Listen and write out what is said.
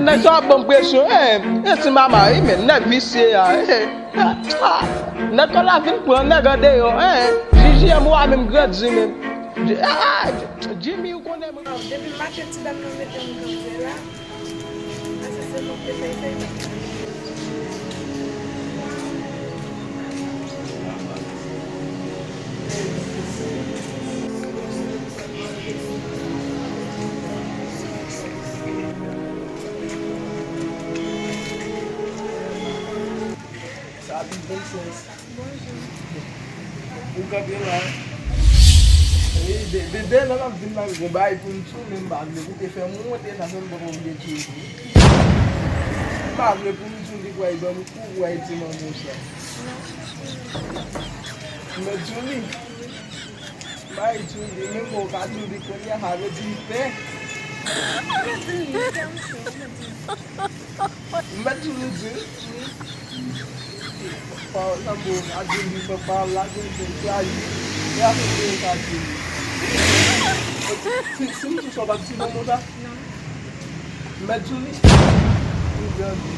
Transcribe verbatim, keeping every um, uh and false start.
Nèg sa ap ban m presyon, eh, eh, ti mama, wi, men nèg visye a, eh, eh, ah, nèg kòl la vin pran nèg andeyò, eh, J J M ou a menm grandi menm. J-, ah, ah, J-, Jimmy, ou konnen mwen. Depi maten ti dam nan mete m kanpe la, ase se mwen k te fè fè. Salut, Princess. Bonjou. Ou kanpe la. Wi, de, de, de lè m ap vin la, gon bagay pou m di w, men m pa vle pou te fè m wont, e sa fè m poko vle di w. M pa vle pou m di w li kwè ban m kou, kwè di manman sa. Non. M di w li. M pa di w li, men bon, w ka di w li kounye a, sa vle di m pè. Ou ka di l li, pè m fè, ou ka di l. M mèt di w li di. Pawòl nan bon, a di li fè pawòl la, gen, gen, gen, gen, gen, gen, gen, gen, gen, si, si m di sa, w pa di si bon, bon, sa? Non. M mèt di w li. Li grandi.